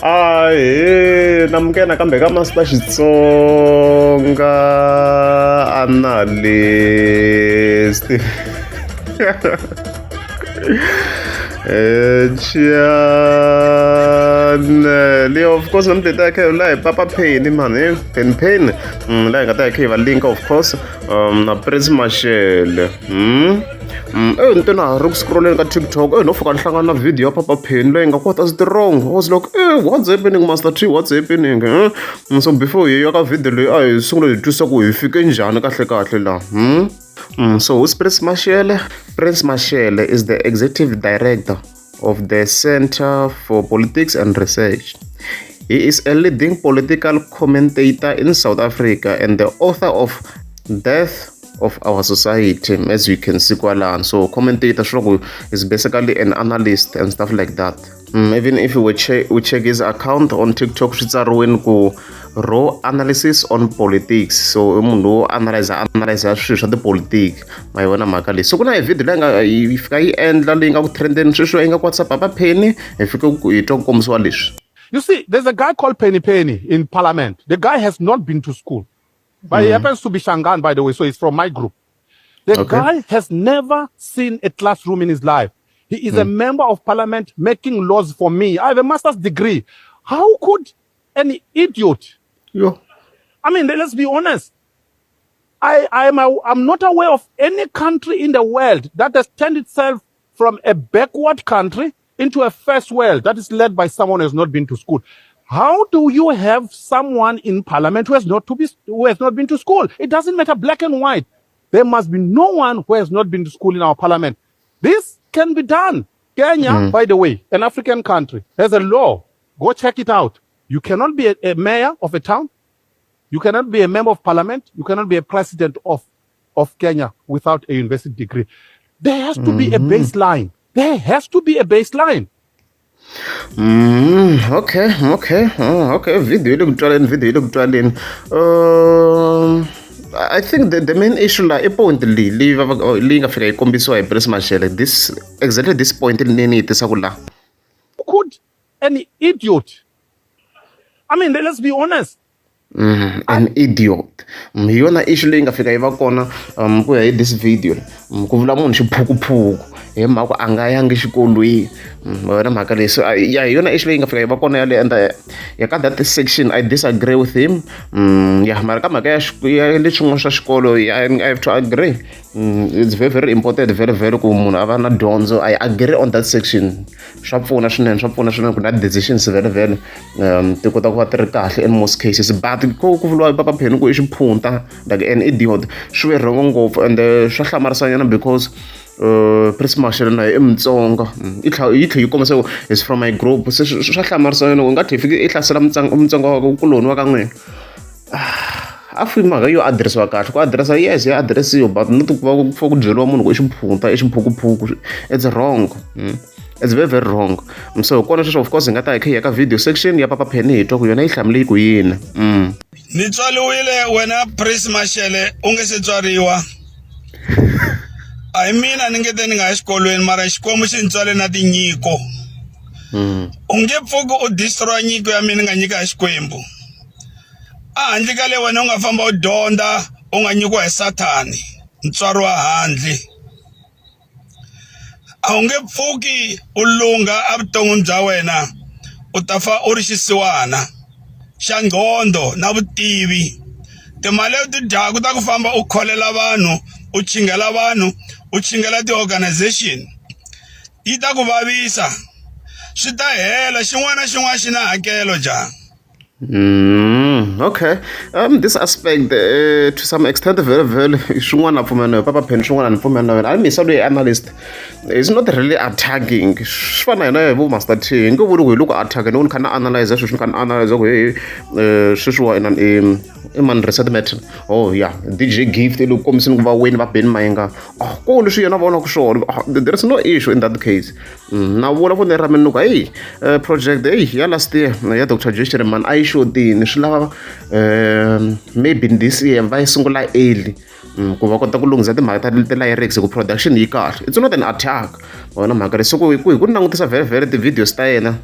Ahee namukela nakambe ka Master Xitsonga analyst channel of course namuntlha hi ta kha hi la hi papa Penny mani Penny Penny laha hi nga ta hi kha hi va link of course na Prince Mashele. E ni te na ha ri ku scroll-eni ka TikTok e no fika ni hlangana na video ya Papa Penny leyi nga kota strong. I was like e what's happening Master T what's happening So before hi ya ka video leyi a hi sungula hi twisisa ku hi fike njhani kahle kahle laha. So who's Prince Mashele? Prince Mashele is the executive director of the Center for Politics and Research. He is a leading political commentator in South Africa and the author of Death of Our Society, as you can see kwalano. So commentator swi ku is basically an analyst and stuff like that. Even if we check his account on TikTok, swi tsariwini ku raw analysis on politics. So i munhu wo analyze swilo swa tipolitiki, ma yi vona mhaka leyi. So ku na hi video leyi nga yi fika yi endla leyi nga ku trendeni sweswi yi nga ku WhatsApp Papa Penny, hi fike hi twa ku kombisiwa leswi. You see, there's a guy called Penny Penny in Parliament. The guy has not been to school. But he happens to be Shangaan, by the way, so he's from my group. The guy has never seen a classroom in his life. He is a member of parliament making laws for me. I have a master's degree. How could an idiot? Yo. I mean, let's be honest. I'm not aware of any country in the world that has turned itself from a backward country into a first world that is led by someone who has not been to school. How do you have someone in parliament who has not been to school? It doesn't matter black and white. There must be no one who has not been to school in our parliament. This can be done. Kenya, by the way, an African country, has a law. Go check it out. You cannot be a mayor of a town. You cannot be a member of parliament. You cannot be a president of Kenya without a university degree. There has to be a baseline. There has to be a baseline. Okay. Video yi le ku twaleni, video yi le ku twaleni. I think the main issue la i point leyi leyi va leyi nga fika yi kombisiwa hi Prince Mashele. This exactly this point leyi ni yi tisaka la. Could an idiot? I mean, let's be honest. An idiot. Hi yona issue leyi nga fika yi va kona ku ya hi this video. Ku vula munhu xiphukuphuku hi mhaka ku a nga yangi xikolweni. Ma vona mhaka leyi. So ya hi yona issue leyi nga fika yi va kona yaleyo and ya ka that section I disagree with him. Ya mara ka mhaka ya ya leswin'wana swa xikolo I have to agree. It's very very important very very ku munhu a va na dyondzo. I agree on that section. Swa pfuna swinene, swa pfuna swinene ku na decisions very very ti kota ku va ti ri kahle in most cases, but ko ku vuriwa Papa Penny ku i xiphunta, like an idiot, swi ve wrong ngopfu and swa hlamarisanyana because Prince Mashele na i Mutsonga, yi tlhela yi tlhe yi kombisa ku is from my group, se swa hlamarisanyana ku nga tlhe fiki i hlasela Mutsonga wa kuloni wa ka n'wina. A fi mhaka yo adiresiwa kahle ku adiresa, yes, ya adiresiwa, but not ku va ku ku byeriwa munhu ku i xiphunta, i xiphukuphuku. It's wrong. It's very very wrong. So kona sweswo, of course hi nga ta hi kha hi ya ka video section ya Papa Penny hi twa ku yona yi hlamule yi ku yini. Ni tswariwile wena Prince Mashele u nge se tswariwa. A hi mina ni nge te ni nga ya xikolweni, mara Xikwembu xi ni tswale na tinyiko. U nge pfuki u destroy nyiko ya mina ni nga nyika hi Xikwembu. A handle ka le wena u nga famba u dyondza u nga nyikiwa hi Sathani ntswari wa handle. A wu nge pfuki u lungha evuton'wini bya wena, u ta fa u ri xisiwana xa nqhondo na vutivi. Timali leti u ti dyaka ta ku famba u kholela vanhu, u chingela vanhu, u chingela ti-organization yi ta ku vavisa, swi ta hela. Xin'wana na xin'wana xi na hakelo jaha. Okay. This aspect, to some extent, very, very, swin'wana na pfumela na Papa Penny, swin'wana ni pfumela na wena. A misa loyi analyst is not really attacking. Swi fana na hina hi vo Master T, hi nge vuli ku hi loko attack ni kha na analyze sweswi, ni kha ni analyze ku hey, sweswiwa inani i mani reset matter. Oh yeah, DJ Gift i loko kombisini ku va wini va Benny Mayengani. Oh, ko leswi yena vonaka swona. Oh, there is no issue in that case. Na vula vonelo ra mina ni ku hey, project hey ya last year ya Dr. Joe Shirimani a yi xotini, swi lava maybe this year va yi sungula early ku va kota ku lunghisa timhaka ta ti-lyrics ku production yi kahle. It's not an attack wona mhaka leyi. So ku hi ku langutisa very very ti-videos ta yena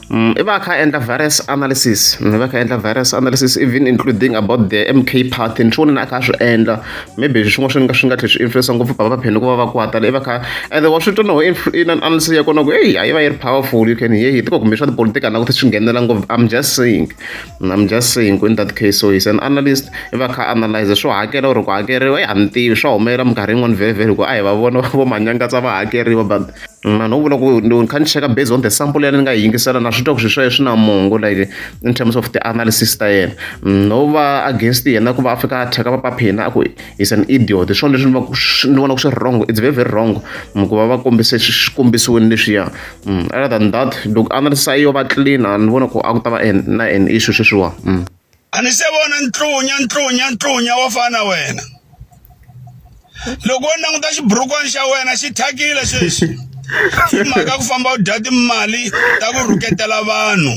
I va a kha a endla various analysis, i va a kha a endla various analysis even including about the M_K party ni swi vonile a kha a swi endla maybe swin'wana swi nga swi nga tlhela swi influence ngopfu Papa Penny ku va va kwata i va kha ende wa swi twa no analysis ya kona ku eyi a yi va yi ri powerful you can hear it kumbe swa tipolotiki a na ku swi nghenela ngopfu I'm just saying I'm just saying in that case so he's an analyst i va kha analyze swo hakela or ku hakeriwa a ni tivi swa humelela minkarhi yin'wani vhele vhele hi ku a hi va vona vo manyangatsa va hakeriwa but vanhu vo vula ku ni kha ni cheka based on the sample ya ni nga yi yingisela na swi twa ku swilo swa yena swi na mongo like in terms of ti-analysis ta yena no va against yena ku va a fika a thyaka Papa Penny a ku is an idiot hi swona leswi ni va ni vona ku swi wrong it's very very wrong ku va va kombise swi kombisiwini leswiya other than that loko analysis a yo va clean a ni vona ku a ku ta va na an issue sweswiwa. A ni se vona ntlunya ntlunya ntlunya wo fana na wena loko wo languta xiburukwani xa wena xi thyakile sweswi hi mhaka ku famba u dya timali ta ku rhuketela vanhu.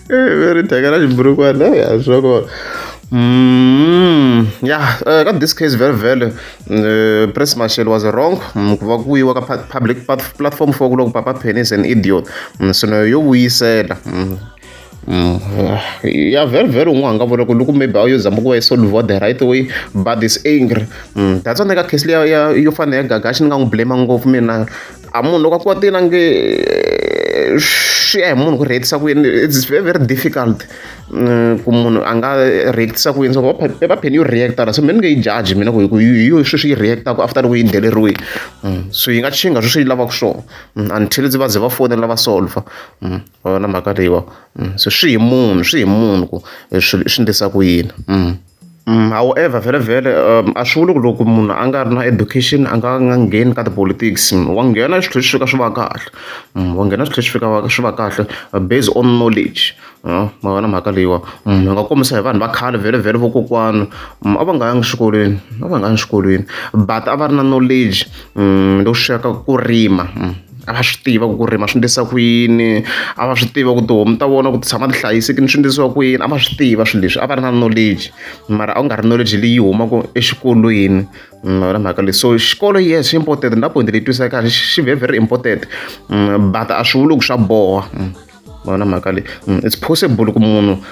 Ve ri thyaka na xiburukwani a swa kona ya ka this case very very Prince Mashele was wrong ku va ku yiwa ka public platform for ku loko Papa Penny is an idiot so no yo vuyisela ya very very un'wana nga vula ku loko maybe a yo zama ku va yi solve the right way but is angry that's why ka case liya ya yo fana ya Gagashi ni nga n'wi blame ngopfu mina a munhu loko a kwatile a nge swi ya hi munhu ku react-isa ku yini it's very very difficult ku munhu a nga react-isa ku yini so va Penny yo react-a so mina ni nge yi judge mina ku hi ku hi yo sweswi yi react-aku after loko yi deleriwile so yi nga chinga sweswi yi lavaka swona until va ze va fonela va solver wa yona mhaka leyiwa so swi hi munhu swi hi munhu ku swilo i swi endlisa ku yini. However vhele vhele a swi vuli ku loko munhu a nga ri na education a nga nga ngheni ka ti-politics wa nghena swi tlhela swi fika swi va kahle wa nghena swi tlhela swi fika swi va kahle based on knowledge ma vona mhaka leyiwa hi nga kombisa hi vanhu va khale vhele vhele vakokwana a va nga yangi xikolweni a va nga yangi xikolweni but a va ri na knowledge loko swi ya ka ku rima a va swi tiva ku rima swi endlisa ku yini a va swi tiva ku tihomu ta vona ku ti tshama ti hlayisekile swi endlisiwa ku yini a va swi tiva swilo leswi a va ri na knowledge mara a ku nga ri knowledge leyi humaka exikolweni ma vona mhaka leyi so xikolo yes important na point leyi twisisa kahle xi ve very important but a swi vuli ku swa boha ma vona mhaka leyi it's possible ku munhu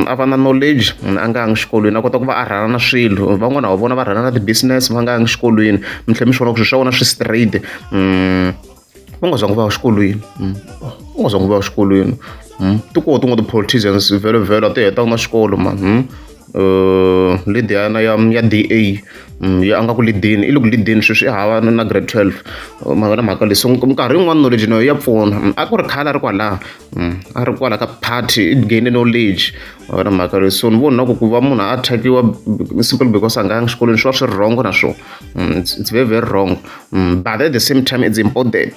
a va na knowledge a nga yangi xikolweni a kota ku va a rhana na swilo van'wana wa vona va rhana na ti-business va nga yangi xikolweni mi tlhela mi swi vona ku swilo swa vona swi straight va nga zangi va ya xikolweni va nga zangi va ya xikolweni ti kona tin'wana ti-politicians vhele vhele a ti hetanga na xikolo man lediyana ya ya D_A ya a nga ku lead-eni i le ku lead-eni sweswi i hava na grade 12 ma vona mhaka leyi so minkarhi yin'wani knowledge na yona ya pfuna a ku ri khale a ri kwalaya a ri kwala ka party i gain knowledge ma vona mhaka leyi so ni vona ku ku va munhu a thyakisiwa simple because a nga yangi xikolweni swi va swi ri wrong na swona it's very very wrong but at the same time it's important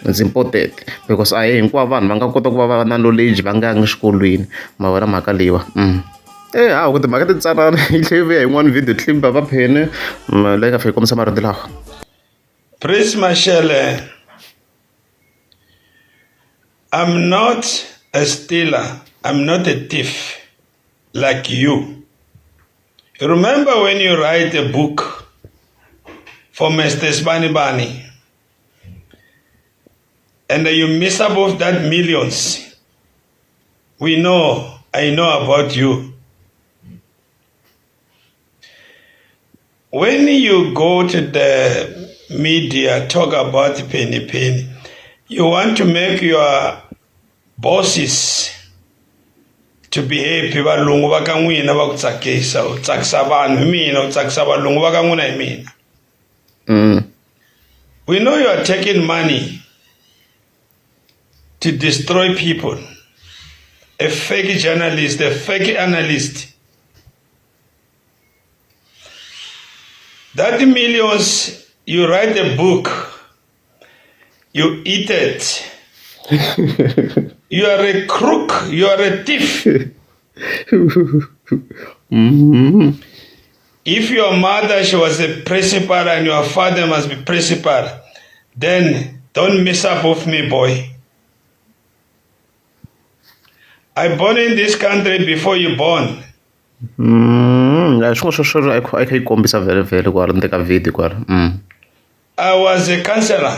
it's important because a hi hinkwavo vanhu va nga kota ku va va na knowledge va nga yangi xikolweni ma vona mhaka leyiwa e hawa ku timhaka ti tsanana yi tlhe yi vuya yin'wana video clip va Penny leyi nga fika yi kombisa marito lawa. Prince Mashele, I'm not a stealer. I'm not a thief like you. Remember when you write a book for Mr. Sbani Bani and you miss above that millions. We know, I know about you. When you go to the media, talk about Penny Penny, you want to make your bosses to be happy. Valungu va ka n'wina va ku tsakisa, u tsakisa vanhu hi mina, u tsakisa valungu va ka n'wina hi mina. We know you are taking money to destroy people. A fake journalist, a fake analyst. That millions, you write a book, you eat it. You are a crook, you are a thief. If your mother, she was a principal and your father must be principal, then don't mess up with me, boy. I born in this country before you born. Ya swin'wana swa swona a kha yi kombisa vhele vhele kwala ndzeni ka video kwala. I was a counselor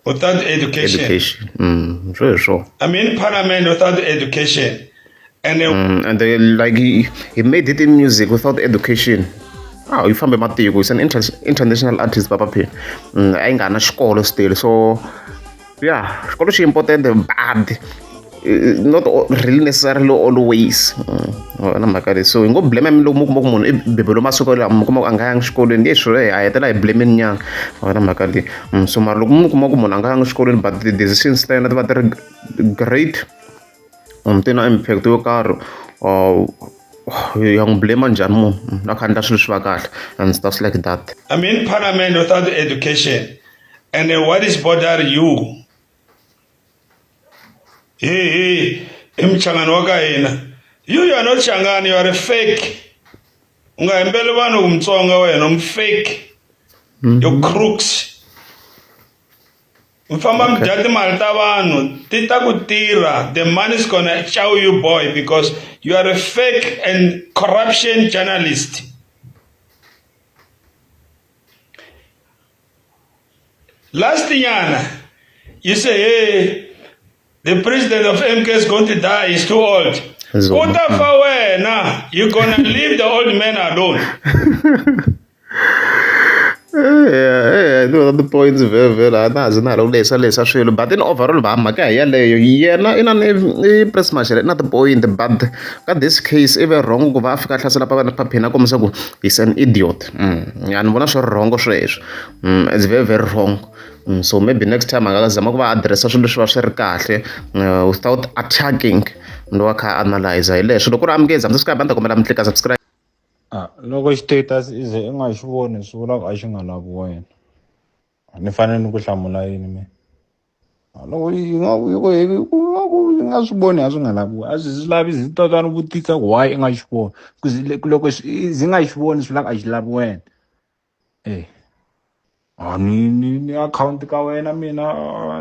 without education. Education. Sweswo. I'm in parliament without education. And And then, like he made it in music without education. Ah, yi fambe matiko. He's an international artist, Papa P. A yi nga na xikolo still. So yeah, xikolo xi important but not really necessarily always. Na mhaka leyi. So hi ngo blame loko mi kuma ku munhu i bebelo masiku lama mi kuma ku a nga yangi xikolweni leswi a hetelela hi blame nyana. Na mhaka leyi. So mara loko mi kuma ku munhu a nga yangi xikolweni but the decisions ta yena ti va ti ri great, ti na impact yo karhi, ya n'wi blame njhani munhu a kha a endla swilo swi va kahle and stuff like that. I'm in parliament without education. And what is bother you? Hey, hey, i Mchangani wa ka hina. You are not Changani, you are a fake. U nga hembeli vanhu ku Mutsonga wena, u fake. You crooks. Mi famba mi dya timali ta vanhu, ti ta ku tirha. The money is gonna chow you boy because you are a fake and corruption journalist. Last nyana, you say, hey, the president of MK is going to die, he's too old. Zuma. Ku ta fa wena, you gonna leave the old man alone. Yeah, no, the points very very a na ha ze na ha lo lehisa lehisa swilo but in overall va mhaka hi yeleyo yena i na ni i Prince Mashele i na ti-point but ka this case i ve wrong ku va a fika a hlasela Papeni a kombisa ku he's an idiot. Ya ni vona swi ri wrong sweswo. It's very very wrong. So maybe next time a nga zama ku va address-a swilo leswi va swi ri kahle without attacking munhu wa kha a analyze hi leswo loko ku ri amukeza subscribe a ni ta kombela mi tlika subscribe. Ah, loko status i ze i nga xi voni swi vula ku a xi nga lavi wena. Ni fanele ni ku hlamula yini mina? Loko yi nga ku yi ku nga ku i nga swi voni a swi nga lavi wena a swi swi lavi zi tata ni vutisa ku why i nga xi voni ku loko zi nga xi voni swi vula ku a xi lavi wena. E a ni ni ni akhawunti ka wena mina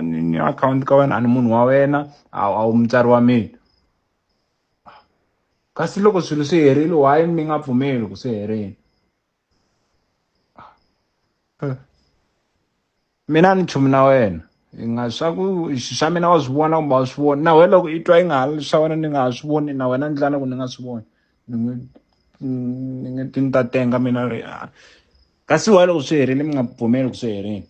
ni ni akhawunti ka wena a ni munhu wa wena a wu mutswari wa mina. Kasi loko swilo swi herile why mi nga pfumeli ku swi herile? Mina a ni nchumu na wena i nga swa ku swa mina wa swi vona kumbe a wu swi voni na wena loko i twa i nga ha swa wena ni nga ha swi voni na wena ni ndla na ku ni nga swi voni ni nge ni nge ti ni ta tenga mina kasi why loko swi herile mi nga pfumeli ku swi herile?